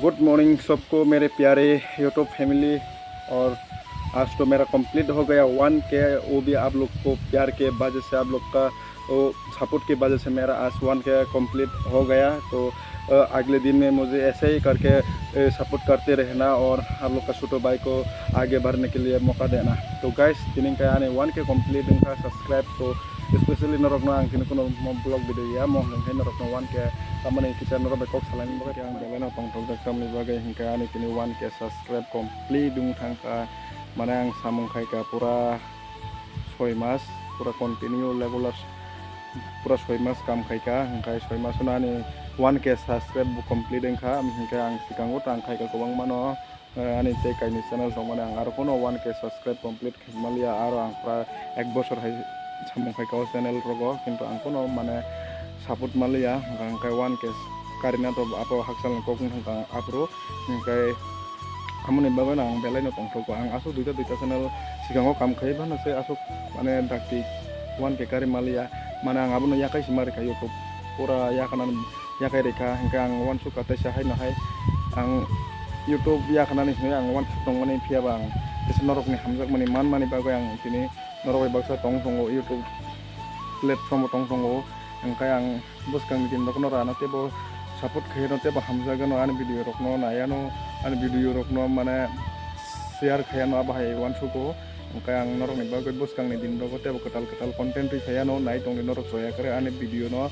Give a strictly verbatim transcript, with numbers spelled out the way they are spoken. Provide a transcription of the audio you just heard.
Good morning सबको, मेरे प्यारे YouTube फैमिली। और आज तो मेरा कंप्लीट हो गया वन के। वो भी आप लोग को प्यार के वजह से, आप लोग का वो सपोर्ट की वजह से मेरा आज वन के कंप्लीट हो गया। तो अ, अगले दिन में मुझे ऐसे ही करके सपोर्ट करते रहना और आप लोग का छोटो भाई को आगे बढ़ने के लिए मौका देना। तो guys, tini hwnkhe ani one के कंप्लीट wngkha subscribe. तो specially norokno ang tini kuno vlog video ya mo hwnkhe norokno one के tamani kisa norok bai kok salaini bagwi ang belai no tongthok jak tamni bagwi hwnkhe ani tini one के subscribe complete wng thangkha. Mane ang samung khaikha pura soi mas, pura continue regular pura soi mas kam khaikha, hwnkhe soi mas no ani one के subscribe bo complete wngkha, hwnkhe ang swkango tang khaikha kwbangma no. Eh, ani tei kaini channel tongmani ang aro phano one के subscribe complete khaimaliya, aro ang pura ek bosor hai samung khaikha o channel rogo, kintu ang phano mane support maliya, hwnkhe one के karina to apo hakchal ni kok wng thangkha ang aphuru, hwnkhe amoni bagwi no ang belai no tongthogo. Ang aswk duita duita channel swkango kam khai phano se aswk mane dakti one के kari maliya, mane ang abono yakai se ma rikha YouTube pura yakhana yakai rikha, hwnkhe ang uansukha teisa haino hai ang YouTube yakhanani hinwi ang uansuk tongmani, phiyaba ang teisa norokni hamjakmani manmani bagwi ang tini norok bai baksa tong tongo, YouTube platform o tong tongo, hwnkhe ang bwskangni din rokno rano teibo support khaiyano teibo hamjagano ani video rokno naiano ani video rokno mane share khaiyano abo hai uansugo, hwnkhe ang norokni bagwi bwskangni din rogo teibo kwtal kwtal content twi khaiyano nai tongdi norok joya kwrwi ani video no.